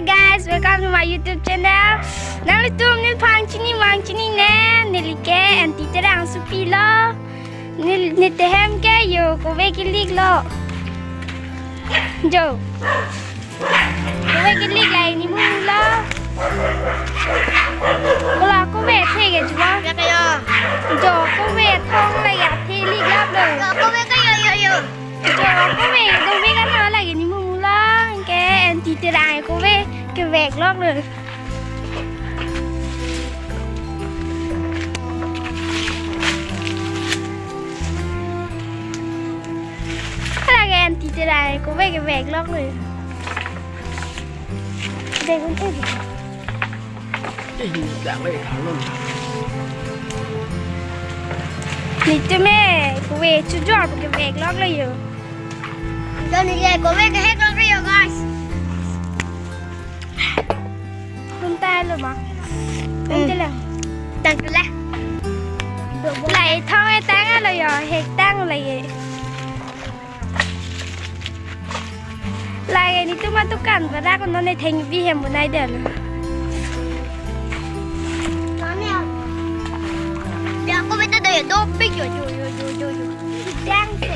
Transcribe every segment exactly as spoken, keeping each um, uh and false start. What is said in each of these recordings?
Guys, welcome to my YouTube channel. Nanglitum neliphan chini mang chinine, neli ke Aunty Terang asopi lo. Nel, neli tehem ke yo kove kelik lo. Jo. Kove kelik la neli mumu lo. Kola kove the ke jo. Ya ke yo. Jo kove thong la ya the lik lap lo. Yo kove ke yo yo yo. Jo kove kove kan la ke neli mumu lo. Ke Aunty Terang kove kevek lok lo. Hala ke Aunty Terang kove kevek lok lo. Dek un eh. Eh, ini tak boleh kalau. Nelitum eh, kove chojor kevek lok lo yo. Nelitum eh, kove kevek lok lo yo, guys. Tum ta lo ma. Hmm. Tang te le. Tang te le. Lai thong eh tang lo yo, hek tang lo ye. Lai nelitum adukan pada ko non ne thengpi hem bunai den. Ya ko beta do yo, dopik yo yo yo yo yo yo. Dang se.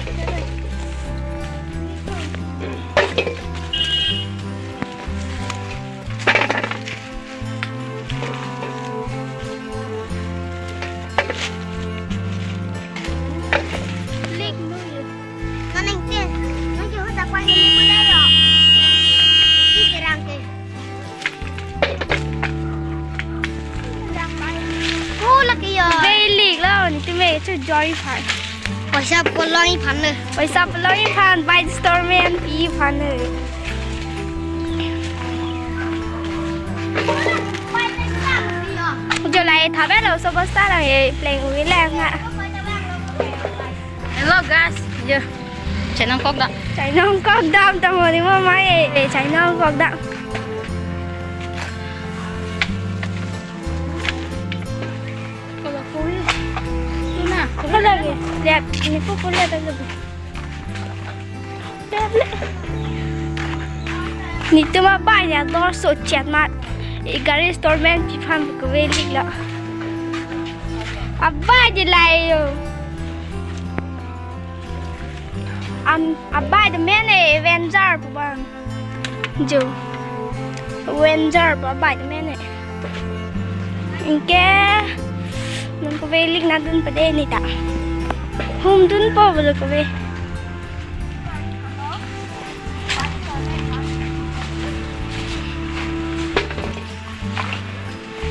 Lik nu ye. Naneng te, nang ke hoda kwai ni ko dai yo. Di Terang ke. Oh, laki yo. Very lik lo, nelitum eh chojor aphan. Paisa palong aphan le. Paisa palong aphan, by the store man pi aphan le. Jo lai thabe lo, so basta lang ye pleng ui lang ha. Hello guys, yo. Chainong kok da. Chainong kok dam tamo ni mo mai. Eh, chainong kok dam. Kalau kue, tuna. Kalau lagi, lihat ini pun kulit lagi. Nelitum abai ya dor so chet mat. Igari store man pi aphan kove lik lo. Abai di lai yo. Am, abai de mene Avenger pu bang. Jo. Avenger pu abai de mene. Anke non kove lik na dun pade neta. Hum dun po bolo kove.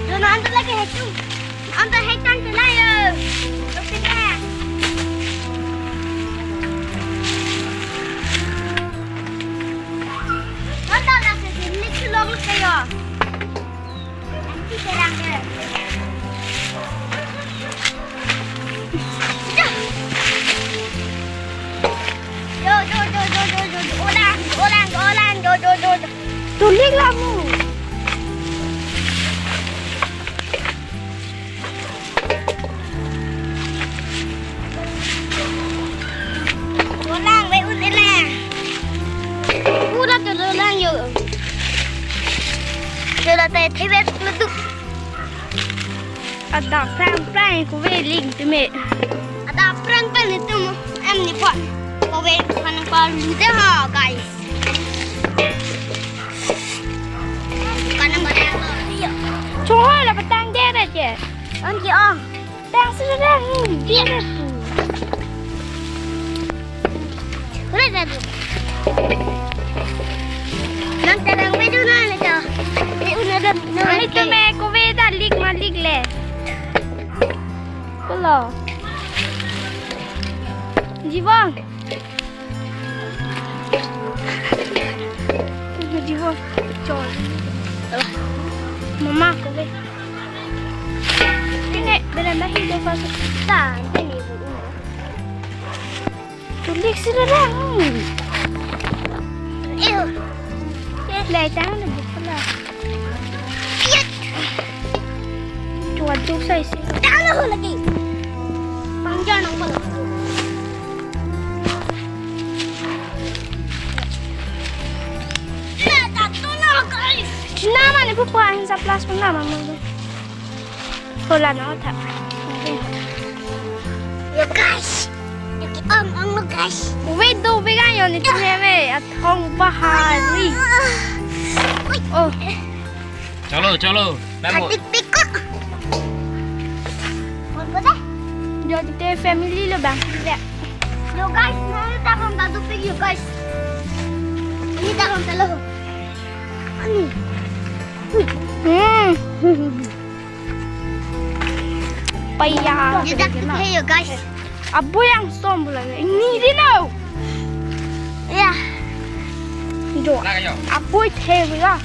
Dono anta lagi hetu. Anta hetan tu layo. Oke deh. Anta lagi sini kelong kayo. Aunty Terang deh. Yo, yo, yo. Ulang, ulang, ulang, yo, yo, yo, yo. Tulik lamu. Dolang, we un ele. Pura to dolang yo. Dolang te thebe lutuk. Ada prank prank kove lik teme. Ada prank prank nelitum em ni pon. Kove pon ko lu de ha, guys. Kanang ko de. Chungha la patang de ra je. An ki ong. Tang sida dang. Dia. Udah dah tu. Nang Terang beju na le to. Eh, udah dah. Nang itu me kove ta lik ma lik le. Kolo. Jibon. Jibon. Chol. Mama kove. Ini beranda hidup pas. Tang, ini bu. Tulik sida dang. Iyo. Lai tang na bukla. Iyo. Tuan tu sai si. Tang lo lagi. Pangjang nang pala. Nah, tak tu na, guys. Ibu pa ahin sa plus pun nama mo. Hola no tha. Yo guys. Yo ki ong ong lo guys. Uve do uve ga yo ni tu heme athong bahari. Oh. Chalo, chalo. Namo. Pik pik ko. Kon ko de. Yo te family lo bang. Yo guys, no ta kon ta do pik yo guys. Ini ta kon ta lo. Ani. Hmm. Paya. Yo dak the yo guys. Abo yang som bola ni. Ini di no. Ya. Jo. Abo the bola.